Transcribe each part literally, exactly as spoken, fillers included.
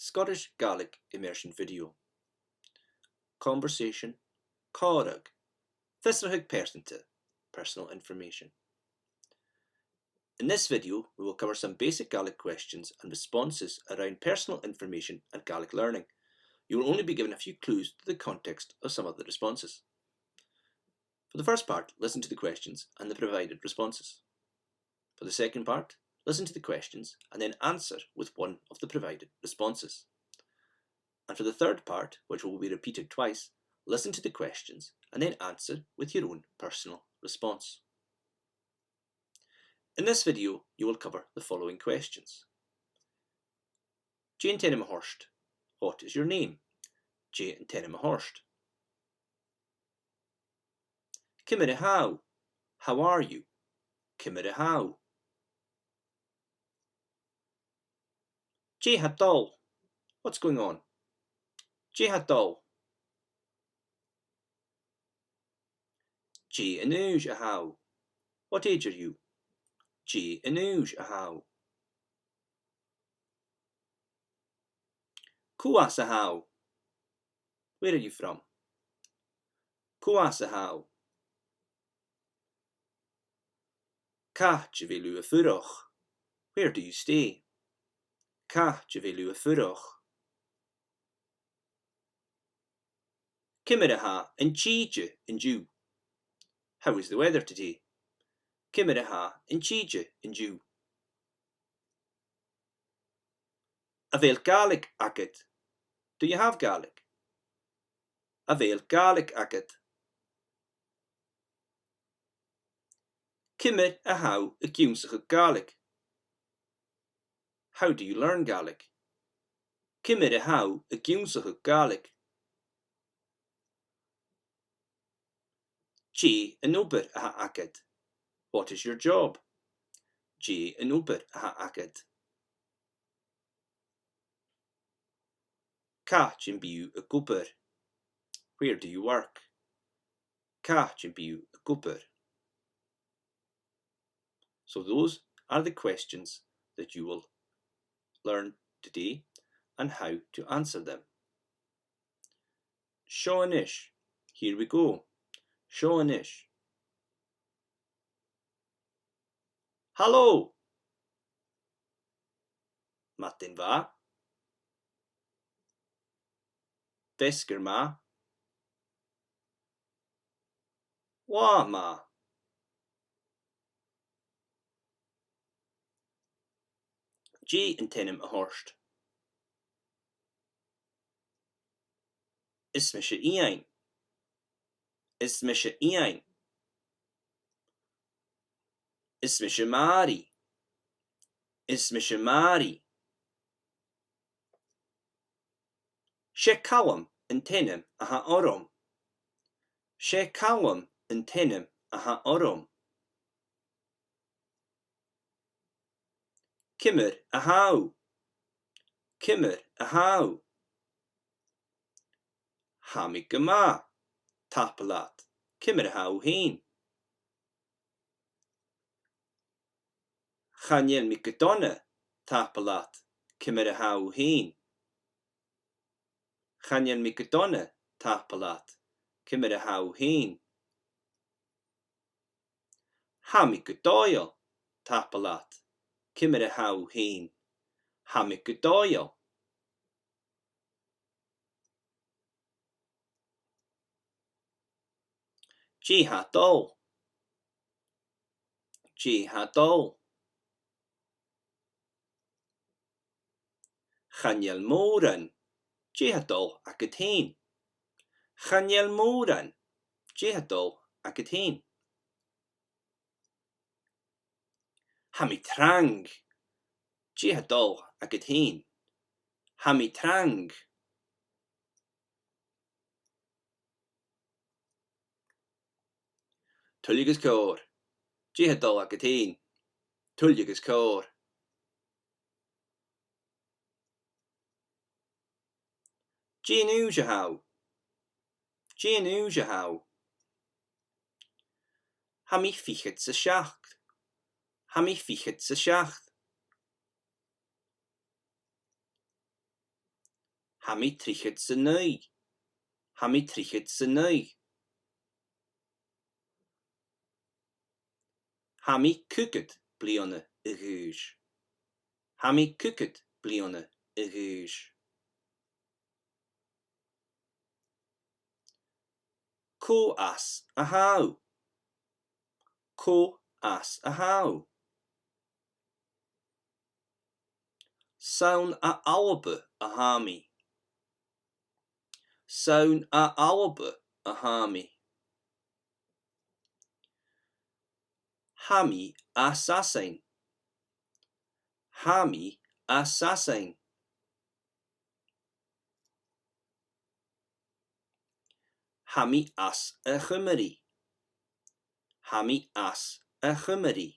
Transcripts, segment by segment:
Scottish Gaelic immersion video. Conversation, còmhradh, fiosrachadh pearsanta, personal information. In this video, we will cover some basic Gaelic questions and responses around personal information and Gaelic learning. You will only be given a few clues to the context of some of the responses. For the first part, listen to the questions and the provided responses. For the second part, listen to the questions and then answer with one of the provided responses. And for the third part, which will be repeated twice, listen to the questions and then answer with your own personal response. In this video, you will cover the following questions. Dè an t-ainm a th' ort? What is your name? Dè an t-ainm a th' ort? Ciamar a tha thu? How are you? Ciamar a tha thu? Dè tha dol? What's going on? Dè tha dol? Dè an aois a tha thu? What age are you? Dè an aois a tha thu? Cò às a tha thu? Where are you from? Cò às a tha thu? Càit a bheil thu a' fuireach? Where do you stay? Càit a bheil thu a' fuireach? Ciamar a tha an t-sìde an-diugh? How is the weather today? Ciamar a tha an t-sìde an-diugh? A bheil Gàidhlig agad? Do you have Gaelic? A bheil Gàidhlig agad? Ciamar a tha thu ag ionnsachadh Gàidhlig? How do you learn Gaelic? Ciamar a tha thu ag ionnsachadh Gàidhlig? Dè an obair a th' agad? What is your job? Dè an obair a th' agad? Càit am bi thu ag obair? Where do you work? Càit am bi thu ag obair? So those are the questions that you will learn today and how to answer them. Seo a-nis. Here we go. Seo a-nis. Halò! Madainn mhath. Feasgar math. Latha math. Dè an t-ainm a th' ort? Is mise Iain. Is mise Iain. Is mise Màiri. Is mise Màiri. 'S e Calum an t-ainm a th' orm. 'S e Calum an t-ainm a th' orm. Ciamar a tha thu? Ciamar a tha thu? Tha mi gu math, tapadh leat. Ciamar a tha thu fhèin? Chan eil mi gu dona, tapadh leat. Ciamar a tha thu fhèin? Chan eil mi gu dona, tapadh leat. Ciamar a tha thu fhèin? Tha mi gu dòigheil, tapadh leat. Ciamar a tha thu fhèin? Tha mi gu dòigheil. Dè tha dol? Dè tha dol? Chan eil mòran. Dè tha dol agad fhèin? Chan eil mòran. Dè tha dol agad fhèin? Tha mi trang. Dè tha dol agad fhèin? Tha mi trang. Tuilleadh is còir. Dè tha dol agad fhèin? Tuilleadh is còir. Dè an aois a tha thu? Dè an aois a tha thu? Tha mi fichead 's a seachd. Tha mi fichead 's a seachd. Tha mi trithead 's a naoi. Tha mi trithead 's a naoi. Tha mi caogad bliadhna a dh'aois. Tha mi caogad bliadhna a dh'aois. Cò às a tha thu? Cò às a tha thu? 'S ann à Alba a tha mi. 'S ann à Alba a tha mi. Tha mi à Sasainn. Tha mi à Sasainn. Tha mi às a' Chuimrigh. Tha mi às a' Chuimrigh.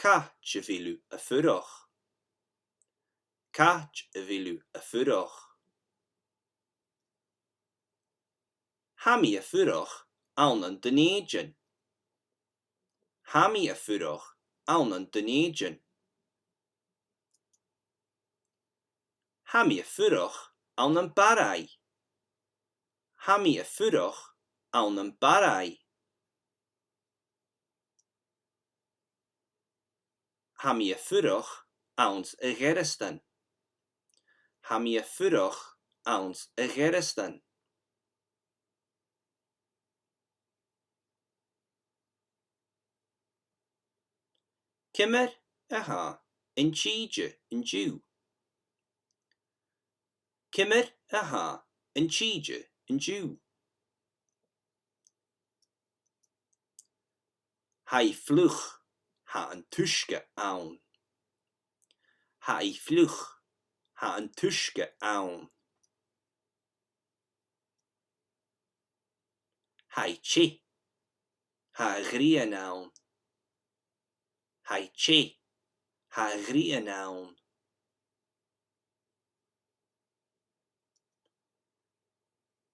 Càit a bheil thu a' fuireach? Càit a bheil thu a' fuireach? Tha mi a' fuireach ann an Dùn Èideann. Tha mi a' fuireach ann an Dùn Èideann. Tha mi a' fuireach ann am Barraigh. Tha mi a' fuireach ann am Barraigh. Tha mi a' fuireach anns a' Ghearasdan. Tha mi a' fuireach anns a' Ghearasdan. Ciamar a tha an t-sìde an-diugh? Ciamar a tha an t-sìde an-diugh? Tha i fliuch, tha an t-uisge ann. Tha i fliuch, tha an t-uisge ann. Tha i teth, tha a' ghrian ann. Tha i teth, tha a' ghrian ann.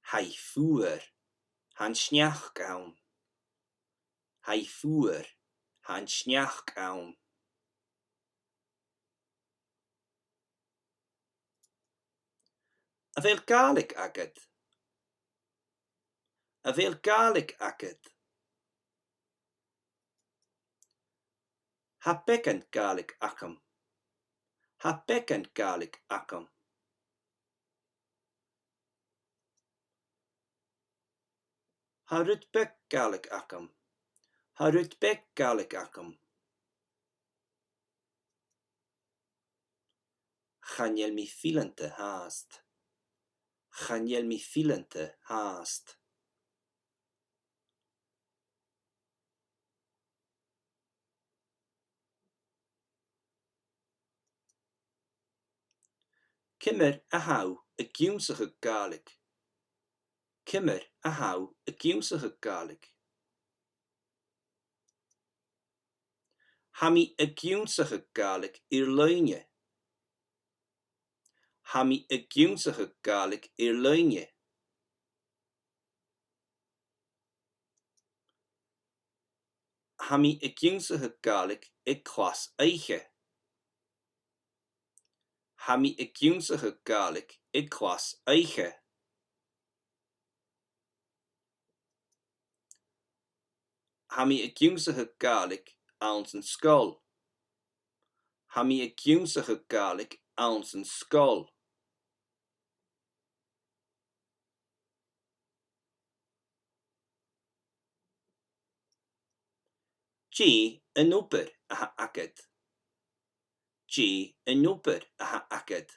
Tha i fuar, tha an sneachd ann. Tha i fuar, tha an sneachd ann. A bheil Gàidhlig agad? A bheil Gàidhlig agad? Tha beagan Gàidhlig agam. Tha beagan Gàidhlig agam. Tha rud beag Gàidhlig agam. Tha rud beag Gàidhlig agam. Chan eil mi fileanta fhathast. Chan eil mi fileanta fhathast. Ciamar a tha thu ag ionnsachadh Gàidhlig? Ciamar a tha thu ag ionnsachadh Gàidhlig? Tha mi ag ionnsachadh Gàidhlig air-loidhne. Tha mi ag ionnsachadh Gàidhlig air-loidhne. Tha mi ag ionnsachadh Gàidhlig aig clas oidhche. Tha mi ag ionnsachadh Gàidhlig aig clas oidhche. Tha mi ag ionnsachadh Gàidhlig anns an sgoil. Tha mi ag ionnsachadh Gàidhlig anns an sgoil. Dè an obair a th' agad? Dè an obair a th' agad?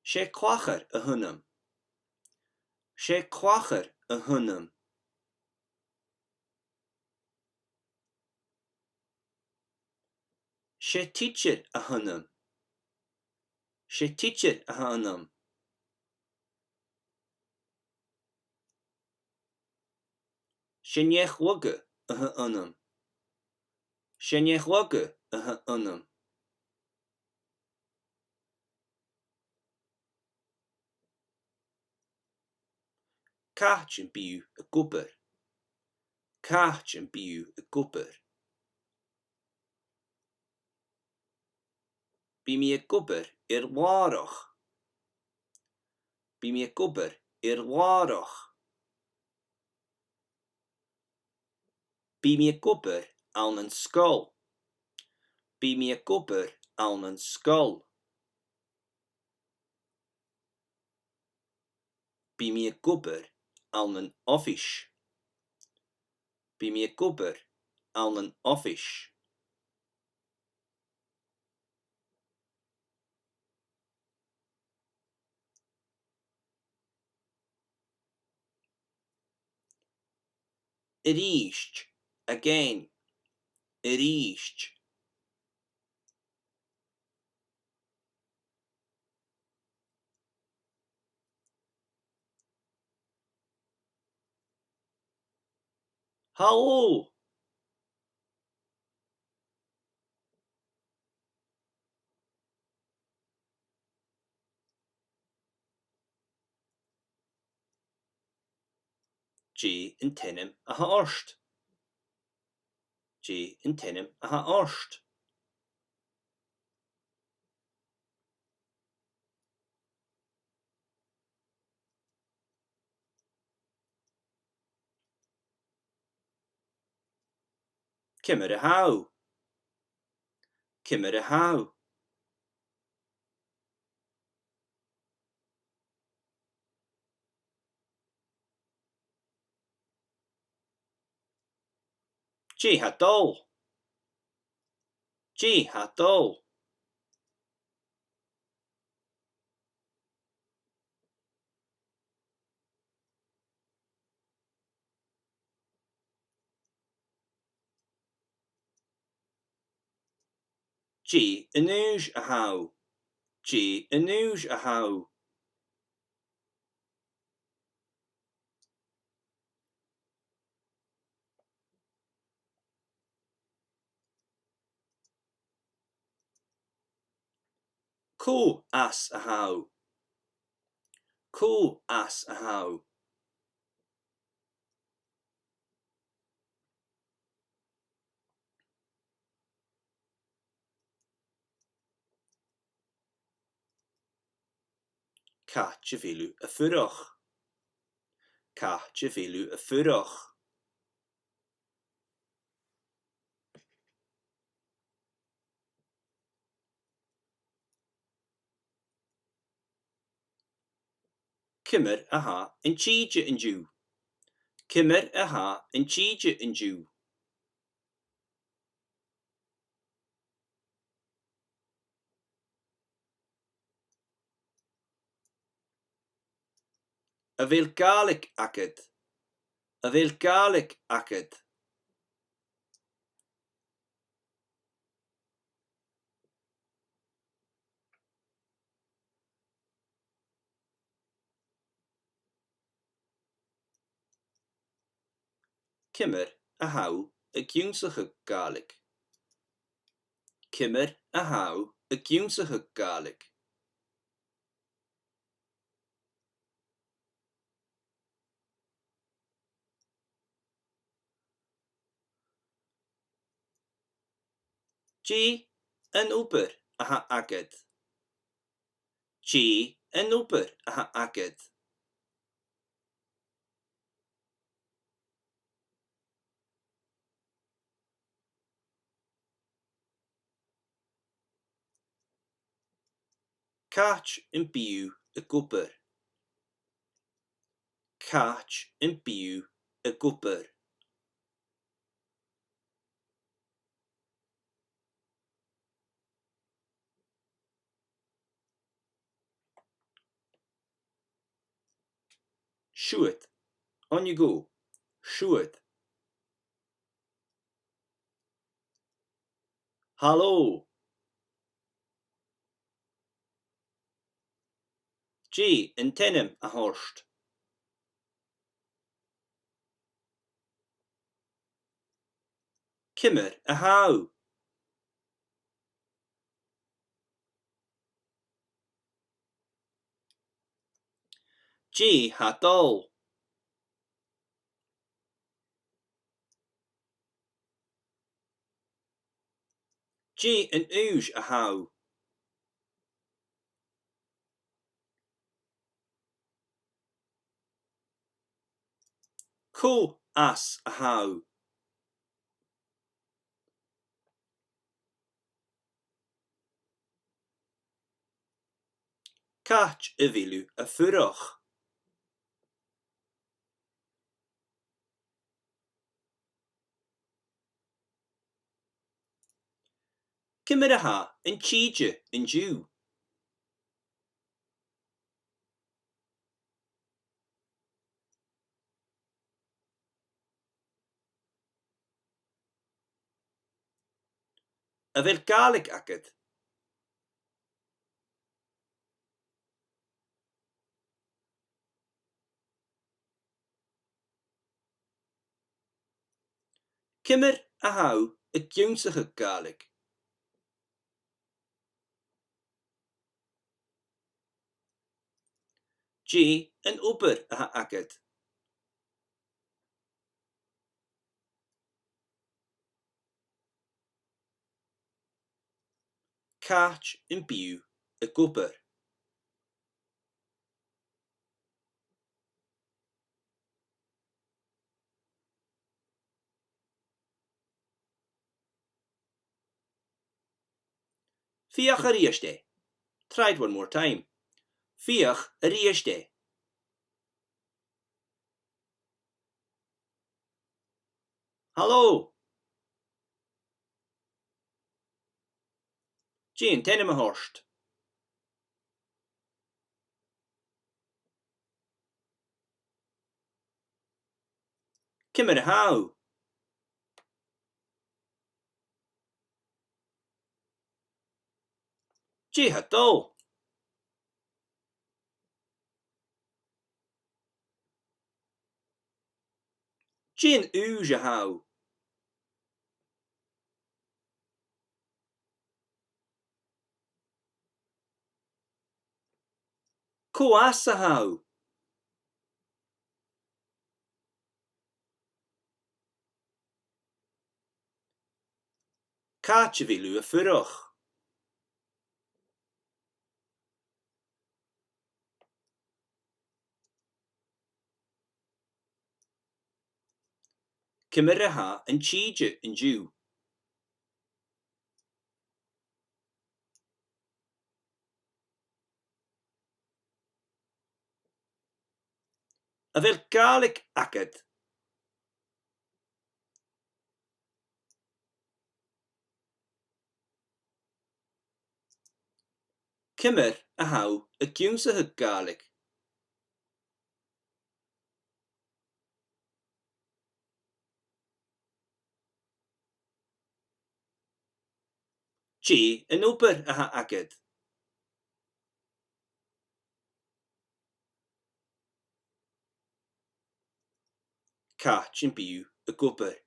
'S e clachair a th' annam. 'S e clachair a th' annam. 'S e tidsear a th' annam. 'S e tidsear a th' annam. 'S e neach-lagha a th' annam. 'S e neach-lagha a th' annam. Càit am bi thu ag obair? Càit am bi thu ag obair? Bidh mi ag obair air làrach. Bidh mi ag obair air làrach. Bidh mi ag obair ann an sgoil. Bidh mi ag obair ann an sgoil. Bidh mi ag obair ann an oifis. Bidh mi ag obair ann an oifis. A-rithist, again. A-rithist. Halò! Dè an t-ainm a th' ort? Dè an t-ainm a th' ort? Ciamar a tha thu? Ciamar a tha thu? Dè tha dol? Dè tha dol? Dè an aois a tha thu? Dè an aois a tha thu? Cò às a tha thu? Cò às a tha thu? Càit a bheil thu a' fuireach? Càit a bheil thu a' fuireach? Ciamar a tha an t-sìde an-diugh? Ciamar a tha an t-sìde an-diugh? A bheil Gàidhlig agad? A bheil Gàidhlig agad? Ciamar a tha thu ag ionnsachadh Gàidhlig? Ciamar a tha thu ag ionnsachadh Gàidhlig? Dè an obair a th' agad? Dè an obair a th' agad? Càit am bi thu ag obair? Càit am bi thu ag obair? Siuthad. On you go. Siuthad. Halò. Dè an t-ainm a th' ort? Ciamar a tha thu? Dè tha dol? Dè an aois a tha thu? Cò às a tha thu? Càit a bheil thu a' fuireach? Ciamar a tha an tìde an-diugh? A bheil Gàidhlig agad? Ciamar a tha thu ag ionnsachadh Gàidhlig? Dè an obair a th' agad? Càit am bi thu ag obair? Feuch a-rithist e. Try it one more time. Feuch a-rithist e. Halò. Dè an t-ainm a th' ort? Ciamar a tha thu? Dè tha dol? Dè an aois a tha thu? Cò às a tha thu? Càit a bheil thu a' fuireach? Ciamar a tha an tìde an-diugh? A bheil Gàidhlig agad? Ciamar a tha thu ag ionnsachadh Gàidhlig? Dè an obair a th' agad? Càit am bi thu ag obair?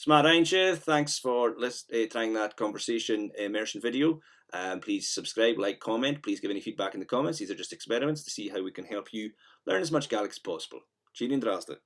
Is math a rinn sibh, thanks for lis-, eh, trying that conversation immersion video. Um, please subscribe, like, comment. Please give any feedback in the comments. These are just experiments to see how we can help you learn as much Gaelic as possible. Tìoraidh an-dràsta.